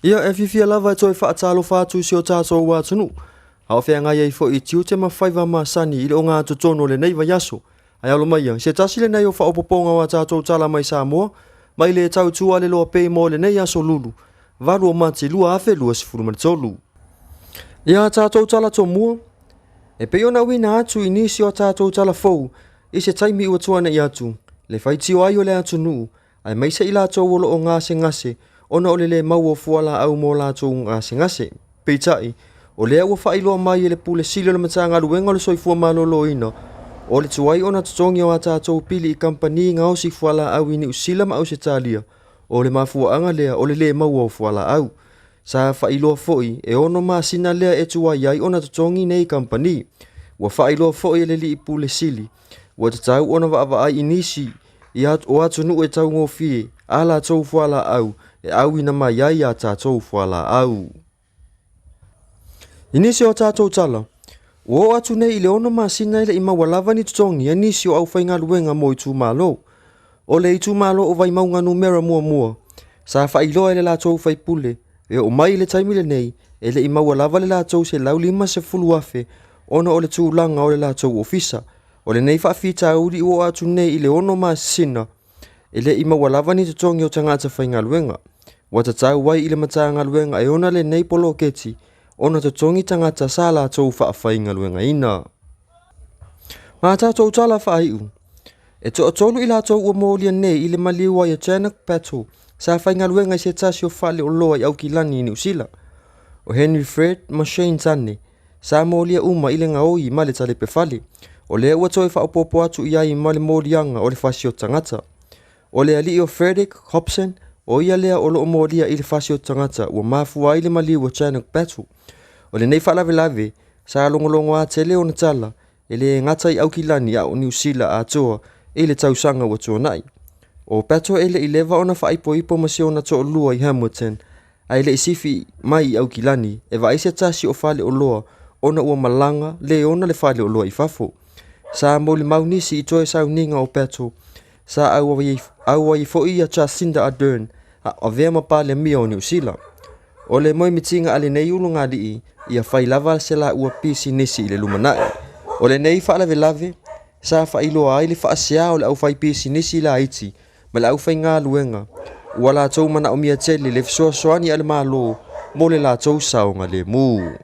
Ia, e fiafia lava e toe faatalofa atu i si o tatou atunuu, a o feagai ai foi i tiute ma faiva masani i le ogatotonu o lenei vaiaso. Ae alo maia, se tasi lenei o faaopoopoga o a tatou tala mai Samoa, mai le tautua a le Loa Pay mo lenei aso Lulu, 8 o Mati 2023. Ia a tatou tala tomua, e pei ona uina atu i nisi o a tatou tala fou i se taimi ua tuanai atu, le faitio ai o le atunuu, aemaise i latou o lo o gasegase ona o le lē maua o fualaau mo latou gasegase. Peitai, o lea ua faailoa mai e le Pule Sili o le Matagaluega o le Soifua Maloloina, o le tuai ona totogi o a tatou pili i kamupani gaosi fualaau i Niu Sila ma Ausetalia, o le mafuaaga lea o le lē maua o fualaau. Sa faailoa foi, e 6 masina lea e tuai ai ona totogi nei kamupani. Ua faailoa foi e le Alii Pule Sili, ua tatau ona vaavaai i nisi i o atunuu e taugofie a latou fualaau e auina mai ai a tatou fualaau. I nisi o tatou tala, ua oo atu nei i le 6 masina e le i maua lava ni totogi a nisi o aufaigaluega mo itumalo. O le itumalo o Vaimauga numera 1, sa faailoa e le latou faipule, e oo mai i le taimi lenei, e le i maua lava le latou $150,000 ona o le tulaga o le latou ofisa. O lenei faafitauli ua oo atu nei i le 6 masina, e le i maua lava ni totogi o tagata faigaluega. Ua tatau ai i le Matagaluega e ona lenei poloketi ona totogi tagata sa latou faafaigaluegaina. Ma tatou tala faaiu, e toatolu i latou ua molia nei i le maliu ai a Janet Battle sa faigaluega i se tasi o faleoloa i Aukilani i Niu Sila. O Henry Fred ma Shane Tane sa molia uma i le gaoi ma le talepefale. O lea ua toe faaopoopo atu i ai ma le moliaga o le fasi o tagata. O le alii o Frederick Hobson, o ia lea o lo o molia i le fasi o tagata ua mafua ai le maliu o Janet Battle. O lenei faalavelave, sa logologoa tele ona tala, e le gata i Aukilani a o Niu Sila atoa i le tausaga ua tuanai. O Battle e le i leva ona faaipoipo ma si ona toalua i Hamilton, ae le i sifi mai i Aukilani e vaai se tasi o faleoloa ona ua malaga le ona le faleoloa i fafo. Sa molimau nisi i toe sauniga o Battle, sa auai foi ia Jacinda Ardern a avea ma Palemia o Niu Sila. O le moemitiga a lenei ulugalii ia fai lava se laua pisinisi i le lumanai. O lenei faalavelave sa faailoa ai le faasea o le aufaipisinisi laiti ma le aufaigaluega ua latou manaomia tele le fesoasoani a le Malo mo le latou saogalemu.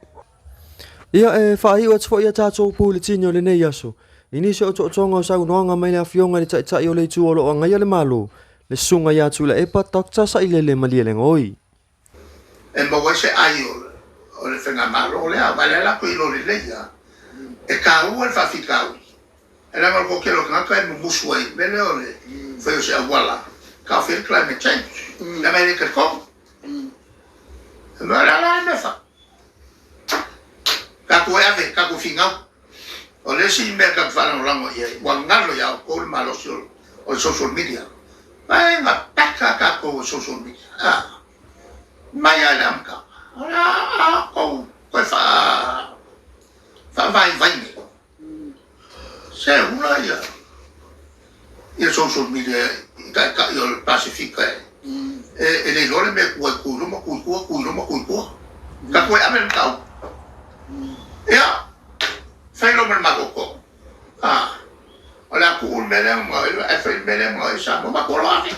Ia e faaiu atu foi a tatou puletini o lenei aso i nisi o otootoga o saunoaga mai le Afioga i le Taitai o le Itu o lo o agaia le Malo, le Susuga ia Tuilaepa Dr. Sailele Malielegaoi. E maua ai se ai o le faigamalo lea, aua o lea latou te iloa lelei lava, e taua le faafitauli. E leaga o le toatele o tagata e mumusu ai i le mea lea o le fai o se auala e taofia ai le climate change, leaga e le talitonu. O le a la le mea e fai? Tatou e ave, tatou finau. O le isi mea tatou te faalagolago i ai, ua galo ia outou le malosi o le social media. Vaega paka tatou o social media. A, mai lava i le amataga, o le a outou toe faavaivai nei. Se ula ia ia social media i taitai o le Pasefika e le iloa le mea e tu ai, tu i luma, tu i tua, tu i luma, tu i tua. Tatou e ave le mataupu. Ia, fai loa ma le matou tonu. A, o le a tuu le mea lea ma ae fai le mea lea ma Samoa, matou loa ave.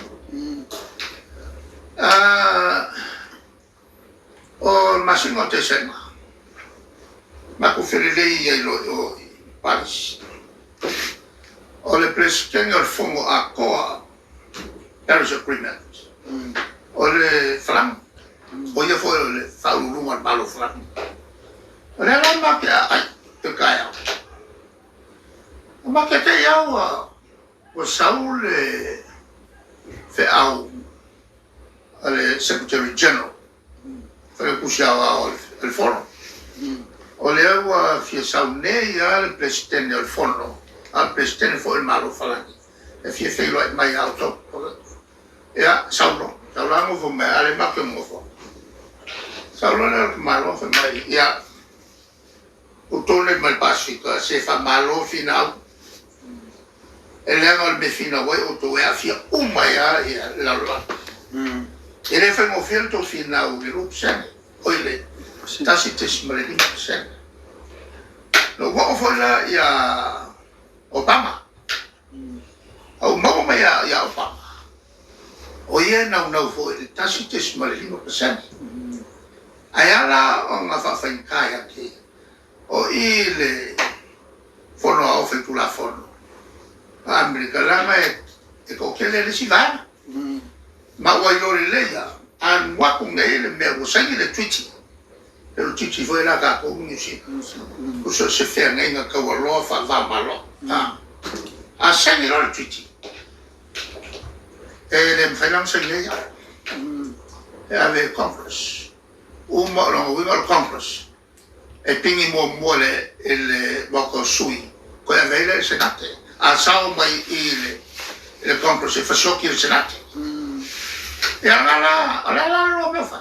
O le masina o Tesema, matou felelei ai loa i o i Paris. O le Peresetene o le Fono Atoa, Paris Agreement, o le Farani, o ia foi o le Faauluuluga o le Malo o Farani. O lea la matou te aai i le taeao, matou te te i lava ua sau le feau a le Secretary General, Failautusi Aoao o le Fono. O lea ua fia sau nei lava le Peresetene o le Fono, a o le Peresetene foi o le Malo o Farani, e fia feiloai mai ia outou. Ia, sau loa. Sau loa nofo mai, a o lea matou te nonofo. Sau loa le tamaloa fai mai, ia, outou nei mai le Pasefika, se faamalo finau. E leaga o le mea finau ai outou e aafia uma ai lava le lalolagi. E le faigofie le tou finau i le 2%, oi le 1.5%. Na ou oo foi la ia Obama, ou maua mai ia Obama, o ia e naunau foi i le 1.5%. Ae ala ona faafaigata ia te ia, o i i le Fono Aoao Faitulafono a Amerika, leaga e toatele le isi vaega. Ma ua iloa lelei lava, a alu atu nei le mea ua saini le treaty, pei o le treaty foi lea a tatou ma Niu Sila, tusa o se feagaiga taualoa faava o Malo. A saini loa le treaty, e le mafai la ona saini ai au, e ave i Congress. Uma o lona uiga o le Congress e pigi muamua i le Maota o Sui, toe ave ai lea i le Senate. A sao mai i le Congress e fasioti e le Senate. Ia o le a la le lua mea o fai?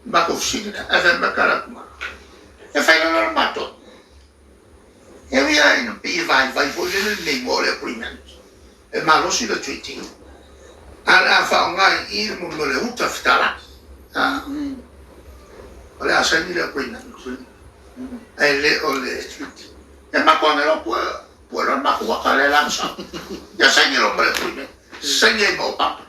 Matou fesili lea, ae fai mai tala atu ma, e fai loa le matou. E ui lava ina pei e vaivai foi lele le igoa o le agreement, e malosi le treaty, ae o le a faaaoga i i le mea o le uta fetalai. O le a saini le agreement, ae le o le treaty. E matou age loa pue loa le matou ata lea la na sau. Ia saini loa ma le agreement, saini ai ma Obama.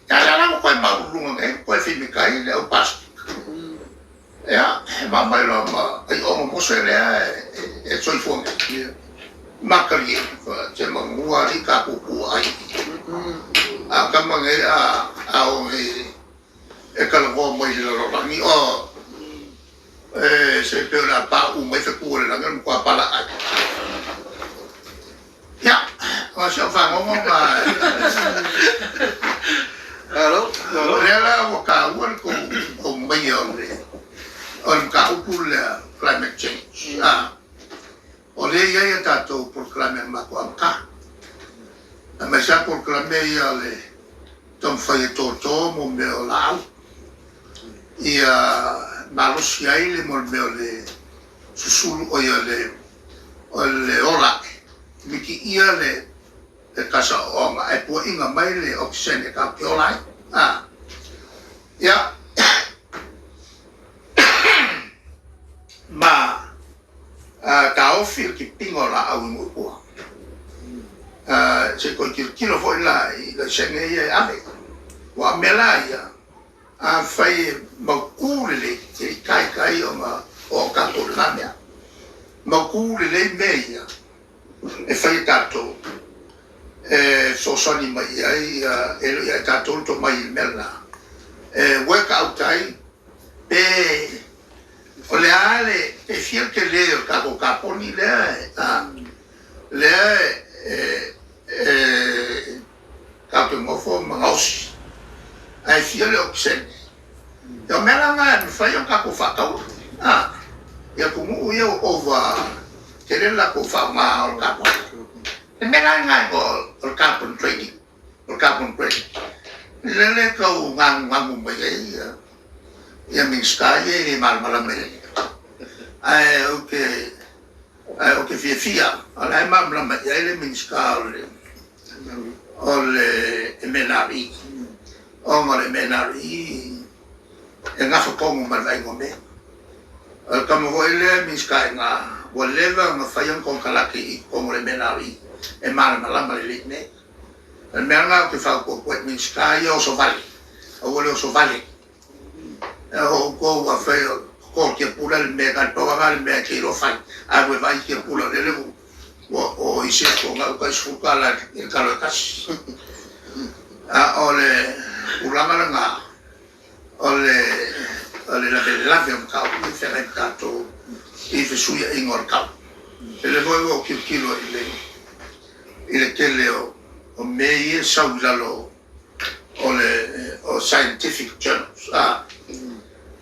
Ia lea la ua toe maualuluga nei, ua toe fimikai le au Pasefika. Ia, e maumau loa ma aiono mose lea e soifua nei. Makalie, se manua alii tatou tuua ai. A o tama nei a o nei e talanoa mai i le lalolagi, o e se pei o le a pauu mai fetu o le lagi o le matua palaai. Ia, o si au fagogo ma Malo. O lea la ua taua le tou aumaia o le mataupu lea climate change. O lea e i ai a tatou polokalame na matou amata. Aemaise lava polokalame ia o le taumafai e toto mo mea o laau ia malosi ai le mea o le susulu, oi o le ola ae, mitiia le kasa oaoga ae puaiga mai le okisene tatou te ola ai. Ia, ma taofi le tipiga o laau i nuu i tua. Se i toe tilotilo foi la i laisene ia e ave. Aua o mea la ia, afai e mautu lelei, e le i taitai ona oo tatou i lena mea. Mautu lelei mea ia e fai e tatou e fesoasoani mai i ai, e le o ia i tatou le tomai i le mea lena. E work out ai pe o le a le, pe fia le tele o le tatou kaponi lea, lea e tatou te nofo ma gaosi, ae fia le okisene. Ia o mea la na e mafai ona tatou faataua. I atunuu ia ua ova tele le latou faaaoga o le kaponi. Le mea la lena e igoa o le carbon trading, o le carbon credit. Lele e tau gagugagu mai ai ia Minisita ia e le malamalama i ai. Ae ou te Ae ou te fiafia, o la e malamalama i ai le Minisita o le MNRE, ona o le MNRE e gafa tonu ma le vaaiga o mea. O le tama foi lea Minisita i ina, ua leva ona fai ana konekarate i totonu o le MNRE, e malamalama lelei i mea ia. O le mea lena ou te fautua atu ai i Minisita ia oso vale, aua le oso vale. E o outou afai o toto tiapula le mea, na o le pau lava lena o le mea e te iloa fai, alu e vaai tiapula o lele ua o isi atu o gauta i $10 i le talo e tasi. A o le tulaga lena o le lavelave o mataupu ia e feagai ma tatou i fesuiaiga o le tau. O lea foi ua ou tilotilo i le tele o mea ia e sau i lalo o le o scientific journals a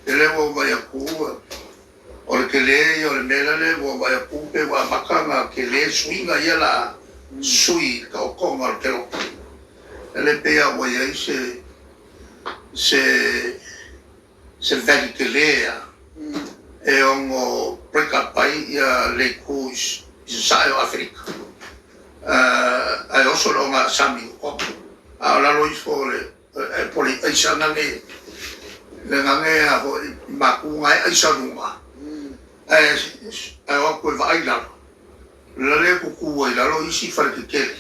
lele ua ou vaai atu o le tele ia o le mea lele ua ou vaai atu pe ua amata ona tele suiga ia la sui i le taotoga o le kelope lele pei lava ua i ai se se se valley tele a e ono break up ai ia le itu i sasae o Aferika ae oso le ogasami i totonu. A o lalo ifo o le pole aisa gage le gage a foi i maku gae aisa luga ae ae o atu e vaai lalo la le kuku ai lalo isi fale tetele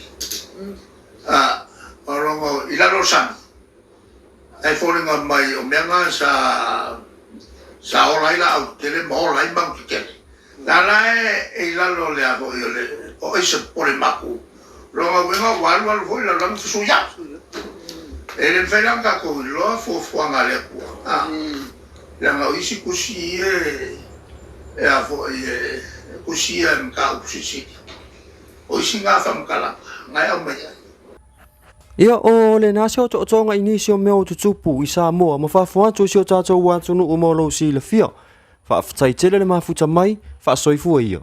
a o logo i lalo o sami ae foliga mai o mea na sa sa ola ai laau tetele ma ola ai manu tetele. La la e i lalo o le a foi o le o aisa pole maku lona uiga ua alu alu foi lalolagi fesuiai. E le mafai la ona tatou iloa fuafuaga a le Atua a leaga o isi tusi ia e a foi e tusi ia e mataupu silisili. O isi na faamatalaga na e aumai ai. Ia, o lena se otootoga i nisi o mea o tutupu i Samoa ma fafo atu i si o tatou atunuu mo lou silafia. Faafetai tele le mafuta mai, faasoifua ia.